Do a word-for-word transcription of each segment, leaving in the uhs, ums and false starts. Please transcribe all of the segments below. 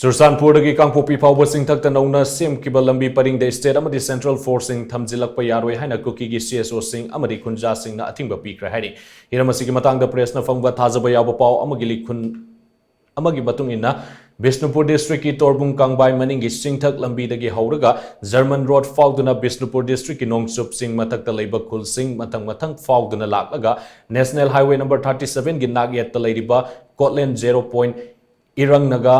ꯆꯨꯔꯆꯥꯟꯄꯨꯔꯗꯒꯤ ꯀꯥꯡꯄꯣꯛꯄꯤ ꯐꯥꯎꯕ ꯆꯤꯡꯊꯛꯇ ꯅꯧꯅ ꯁꯦꯝꯈꯤꯕ ꯂꯝꯕꯤ ꯄꯔꯤꯡꯗ state ꯑꯃꯗꯤ central forceꯁꯤꯡ ꯊꯝꯖꯤꯜꯂꯛꯄ ꯌꯥꯔꯣꯏ ꯍꯥꯏꯅ ꯀꯨꯀꯤꯒꯤ CSOꯁꯤꯡ ꯑꯃꯗꯤ ꯈꯨꯟꯖꯥꯁꯤꯡꯅ ꯑꯊꯤꯡꯕ ꯄꯤꯈ꯭ꯔꯦ ꯍꯥꯏꯔꯤ꯫ ꯍꯤꯔꯝ ꯑꯁꯤꯒꯤ ꯃꯇꯥꯡꯗ pressꯅ ꯐꯪꯕ ꯊꯥꯖꯕ ꯌꯥꯕ ꯄꯥꯎ ꯑꯃꯒꯤ ꯂꯤꯈꯨꯟ ꯑꯃꯒꯤ ꯃꯇꯨꯡ ꯏꯟꯅ, ꯕꯤꯁꯅꯨꯄꯨꯔ districtꯀꯤ ꯇꯣꯔꯕꯨꯡ ꯀꯥꯡꯕꯥꯏ ꯃꯅꯤꯡꯒꯤ ꯆꯤꯡꯊꯛ ꯂꯝꯕꯤꯗꯒꯤ ꯍꯧꯔꯒ German road ꯐꯥꯎꯗꯨꯅ ꯕꯤꯁꯅꯨꯄꯨꯔ districtꯀꯤ ꯅꯣꯡꯆꯨꯞ ꯆꯤꯡ ꯃꯊꯛꯇ ꯂꯩꯕ ꯈꯨꯜꯁꯤꯡ ꯃꯊꯪ ꯃꯊꯪ ꯐꯥꯎꯗꯨꯅ ꯂꯥꯛꯂꯒ National Highway number thirty sevenꯒꯤ ꯅꯥꯛꯌꯦꯠꯇ ꯂꯩꯔꯤꯕ ꯀꯣꯠꯂꯦꯟ zero point ꯏꯔꯪꯅꯒ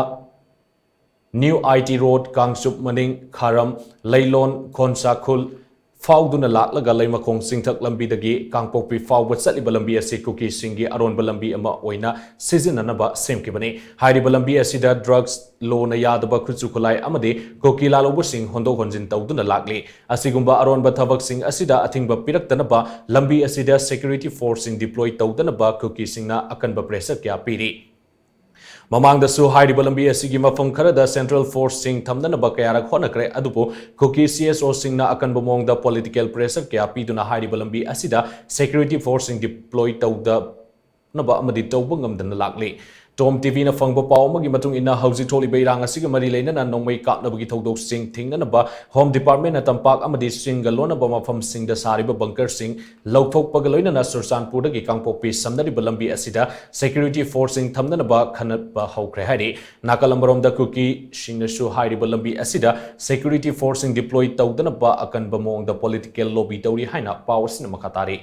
New I T Road, Kangchup ꯃꯅꯤꯡ, ꯈꯥꯔꯝ, ꯂꯩꯂꯣꯟ, ꯈꯣꯟꯁꯥꯈꯨꯜ ꯐꯥꯎꯗꯨꯅ ꯂꯥꯛꯂꯒ ꯂꯩꯃꯈꯣꯡ ꯆꯤꯡꯊꯛ ꯂꯝꯕꯤꯗꯒꯤ ꯀꯥꯡꯄꯣꯛꯄꯤ ꯐꯥꯎꯕ ꯆꯠꯂꯤꯕ ꯂꯝꯕꯤ ꯑꯁꯤ ꯀꯨꯀꯤꯁꯤꯡꯒꯤ ꯑꯔꯣꯟꯕ ꯂꯝꯕꯤ ꯑꯃ ꯑꯣꯏꯅ ꯁꯤꯖꯤꯟꯅꯅꯕ ꯁꯦꯝꯈꯤꯕꯅꯤ꯫ ꯍꯥꯏꯔꯤꯕ ꯂꯝꯕꯤ ꯑꯁꯤꯗ drugs, ꯂꯣꯅ ꯌꯥꯗꯕ ꯈꯨꯠꯁꯨ ꯈꯨꯠꯂꯥꯏ ꯑꯃꯗꯤ ꯀꯨꯀꯤ ꯂꯥꯜꯍꯧꯕꯁꯤꯡ ꯍꯣꯟꯗꯣꯛ ꯍꯣꯟꯖꯤꯟ ꯇꯧꯗꯨꯅ ꯂꯥꯛꯂꯤ꯫ ꯑꯁꯤꯒꯨꯝꯕ ꯑꯔꯣꯟꯕ ꯊꯕꯛꯁꯤꯡ ꯑꯁꯤꯗ ꯑꯊꯤꯡꯕ ꯄꯤꯔꯛꯇꯅꯕ ꯂꯝꯕꯤ ꯑꯁꯤꯗ security forceꯁꯤꯡ deploy ꯇꯧꯗꯅꯕ ꯀꯨꯀꯤꯁꯤꯡꯅ ꯑꯀꯟꯕ pressure ꯀꯌꯥ ꯄꯤꯔꯤ꯫ ꯃꯃꯥꯡꯗꯁꯨ ꯍꯥꯏꯔꯤꯕ ꯂꯝꯕꯤ ꯑꯁꯤꯒꯤ ꯃꯐꯝ ꯈꯔꯗ central forceꯁꯤꯡ ꯊꯝꯅꯅꯕ ꯀꯌꯥꯔꯛ ꯍꯣꯠꯅꯈ꯭ꯔꯦ, ꯑꯗꯨꯕꯨ ꯀꯨꯀꯤ CSOꯁꯤꯡꯅ ꯑꯀꯟꯕ ꯃꯑꯣꯡꯗ political pressure ꯀꯌꯥ ꯄꯤꯗꯨꯅ ꯍꯥꯏꯔꯤꯕ ꯂꯝꯕꯤ ꯑꯁꯤꯗ security forceꯁꯤꯡ deploy ꯇꯧꯗꯅꯕ ꯑꯃꯗꯤ ꯇꯧꯕ ꯉꯝꯗꯅ ꯂꯥꯛꯂꯤ꯫ Tom TVꯅ ꯐꯪꯕ ꯄꯥꯎ ꯑꯃꯒꯤ ꯃꯇꯨꯡ ꯏꯟꯅ, ꯍꯧꯖꯤꯛ ꯊꯣꯛꯂꯤꯕ ꯏꯔꯥꯡ ꯑꯁꯤꯒ ꯃꯔꯤ ꯂꯩꯅꯅ ꯅꯣꯡꯃꯩ ꯀꯥꯞꯅꯕꯒꯤ ꯊꯧꯗꯣꯛꯁꯤꯡ ꯊꯤꯡꯅꯅꯕ Home Departmentꯅ ꯇꯝꯄꯥꯛ ꯑꯃꯗꯤ ꯆꯤꯡꯒ ꯂꯣꯟꯅꯕ ꯃꯐꯝꯁꯤꯡꯗ ꯁꯥꯔꯤꯕ bunkerꯁꯤꯡ ꯂꯧꯊꯣꯛꯄꯒ ꯂꯣꯏꯅꯅ ꯆꯨꯔꯆꯥꯟꯄꯨꯔꯗꯒꯤ ꯀꯥꯡꯄꯣꯛꯄꯤ ꯁꯝꯅꯔꯤꯕ ꯂꯝꯕꯤ ꯑꯁꯤꯗ security forceꯁꯤꯡ ꯊꯝꯅꯅꯕ ꯈꯟꯅꯕ ꯍꯧꯈ꯭ꯔꯦ ꯍꯥꯏꯔꯤ꯫ ꯅꯥꯀꯜ ꯑꯃꯔꯣꯝꯗ ꯀꯨꯀꯤꯁꯤꯡꯅꯁꯨ ꯍꯥꯏꯔꯤꯕ ꯂꯝꯕꯤ ꯑꯁꯤꯗ security forceꯁꯤꯡ deploy ꯇꯧꯗꯅꯕ ꯑꯀꯟꯕ ꯃꯑꯣꯡꯗ political lobby ꯇꯧꯔꯤ ꯍꯥꯏꯅ ꯄꯥꯎ ꯑꯁꯤꯅ ꯃꯈꯥ ꯇꯥꯔꯤ꯫